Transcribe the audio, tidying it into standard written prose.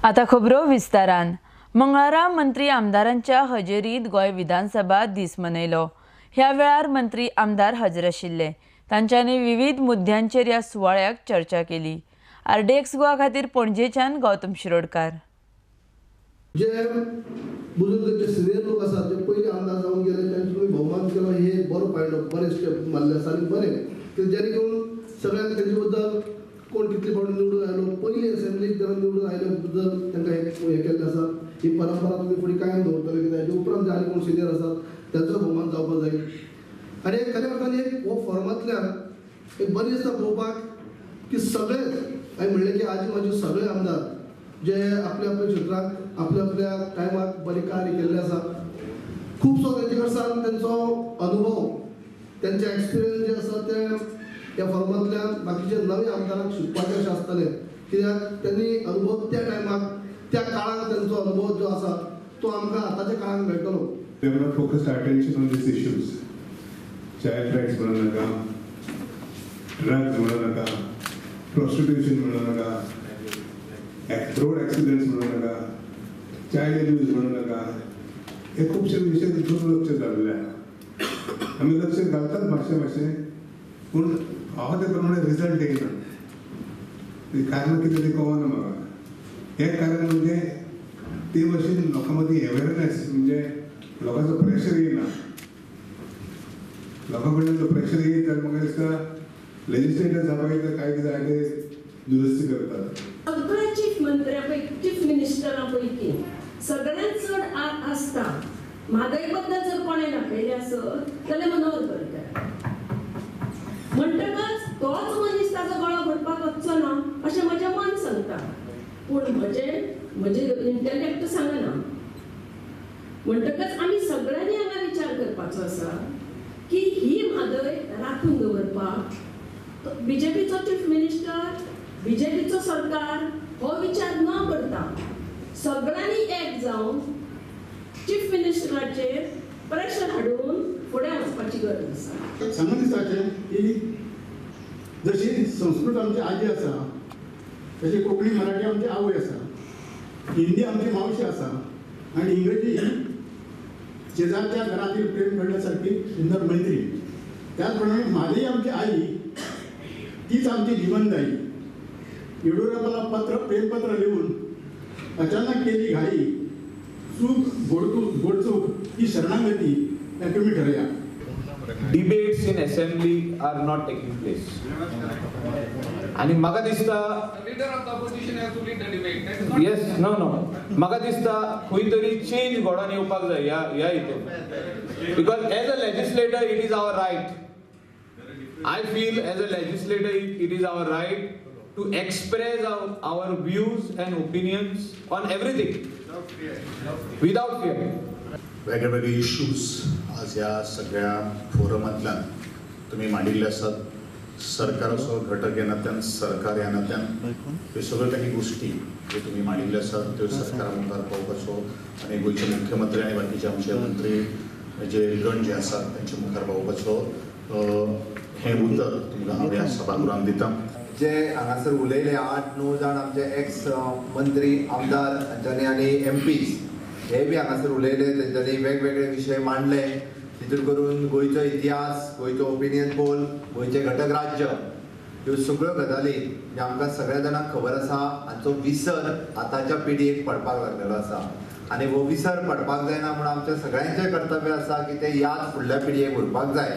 आता खबरो विस्तारान. मंगळारा मंत्री आमदारांच्या हजेरीत गोंय विधानसभा दीस मनयलो. ह्या वेळार मंत्री आमदार हजर आशिल्ले. तांच्यांनी विविध मुद्द्यांचेर ह्या सुवाळ्याक चर्चा केली. आरडीएक्स गोवा खातीर पणजेच्यान गौतम शिरोडकार. जे बुजुर्ग, जे सिनियर लोक आसात, जे पयले आमदार जावन गेले, तांचो तुमी भोवमान केलो. हे एक बरो पायंडो, बरे स्टेप मारले आसा आनी बरें की जेणे करून सगळ्यांक तेंचे बद्दल, कोण कितले फावटी निवडून आयलो, पयली असेंब्लीक जेन्ना निवडून आयले बद्दल तांकां हें हें केल्लें आसा. ही परंपरा तुमी फुडें कायम दवरतले, कित्याक हेजे उपरांत जे आनी कोण सिनियर आसात तांचो भोवमान जावपाक जाय. आनी एक खऱ्या अर्थान एक हो फॉर्मांतल्यान एक बरें दिसता पळोवपाक की सगळेच, हांवें म्हणलें की आजी म्हाजे सगळे आमदार जे आपल्या आपल्या क्षेत्रांत आपल्या आपल्या टायमाक बरें कार्य केल्लें आसा, खुबसो तेंचे कडल्यान तेंचो अनुभव, तेंचे एक्सपिरियन्स जे आसा ते ह्या फॉर्मांतल्यान बाकीचे नवे आमदारांक शिकपाचें अशें आसतलें, कित्याक त्यांनी अनुभव त्या टायमाक, त्या काळाक तेंचो अनुभव जो आसा तो आमकां आतांच्या काळाक मेळटलो. We have not focused our attention on these issues. Child rights म्हणू नका, ड्रग्ज म्हणू नका, prostitution म्हणू नका, रोड ॲक्सिडेंट्स म्हणू नका, चायल्ड अब्यूज म्हणू नका. हे खुबशे विशय दुर्लक्ष जाल्ले आहा. आमी लक्ष घालतात मातशें मातशें, पूण फावो ते प्रमाणे रिजल्ट येयना. ती कारणां कितें तें कळना म्हाका. एक कारण म्हणजे ते भशेन लोकां मदीं अवेरनेस, म्हणजे लोकांचो प्रेशर येयना. लोकां कडल्यान जो प्रेशर येयत जाल्यार म्हाका दिसता लेजिस्लेटर जावपाक काय कितें जाय ते दुरुस्ती करतात. सगळ्या चीफ मंत्र्या पैकी, चीफ मिनिस्टरा पैकी सगळ्यात चड आसता म्हादय बद्दल जर कोणें दाखयलें आसत जाल्यार मनोहर पर्रीकर. म्हणटकच तोच मनीस ताजो गळो भरपाक वचचो ना अशें म्हजें मन सांगता, पूण म्हजें म्हजें इंटलेक्ट सांगना. म्हणटकच आमी सगळ्यांनी हांगा विचार करपाचो आसा की ही म्हादय राखून दवरपाक बीजेपीचो चीफ मिनिस्टर, बीजेपीचो सरकार हो विचार न करता सगळ्यांनी एक जावन चीफ मिनिस्टराचेर प्रेशर हाडून फुडें वचपाची गरज आसा. सांगून दिसाचें की जशी संस्कृत आमची आजी आसा, तशी कोंकणी मराठी आमची आवय आसा, हिंदी आमची मावशी आसा आनी इंग्रजी ही शेजारच्या घरातील प्रेम घडण्यासारखी सुंदर मैत्री. त्याचप्रमाणे म्हादई आमची आई, तीच आमची जीवनदायी. येडियुरप्पाला पत्र, प्रेमपत्र लिहून अचानक केली घाई, चूक गोडचूक गोडचूक ही शरणागती या तुम्ही ठरया. Debates in assembly are not taking place. आणि म्हाका दिसता Leader of the opposition has to lead the debate. That is not yes, no, म्हाका दिसता खंय तरी चेंज घडोवन येवपाक जाय ह्या हितून, because as a legislator it is our right. I feel as a legislator it is our right to express our views and opinions on everything without fear. वेगळे वेगळे इश्यूज आज ह्या सगळ्या फोरमांतल्यान तुमी मांडिल्ले आसात. सरकाराचो घटक ह्या नात्यान, सरकार ह्या नात्यान ह्यो सगळ्यो काही गोश्टी ज्यो तुमी मांडिल्ल्यो आसात त्यो सरकारा मुखार पावोवपाचो आनी गोंयचे मुख्यमंत्री आनी बाकीचे आमचे मंत्री जे गण जे आसात तेंच्या मुखार पावोवपाचो हें उतर तुमकां हांव ह्या सभागृहान दिता. जे हांगासर उलयले 8-9 जाण आमचे एक्स मंत्री, आमदार हांच्यांनी आनी एमपीज हे बी हांगासर उलयले. तेंच्यांनी वेगवेगळे विशय मांडले, तितून करून गोंयचो इतिहास, गोंयचो ओपिनियन पोल, गोंयचें घटक राज्य, ह्यो सगळ्यो गजाली ज्यो आमकां सगळ्या जाणांक खबर आसा हांचो विसर आतांच्या पिढयेक पडपाक लागलेलो आसा. आनी हो विसर पडपाक जायना म्हूण आमच्या सगळ्यांचें कर्तव्य आसा की ते याद फुडल्या पिढयेक उरपाक जाय.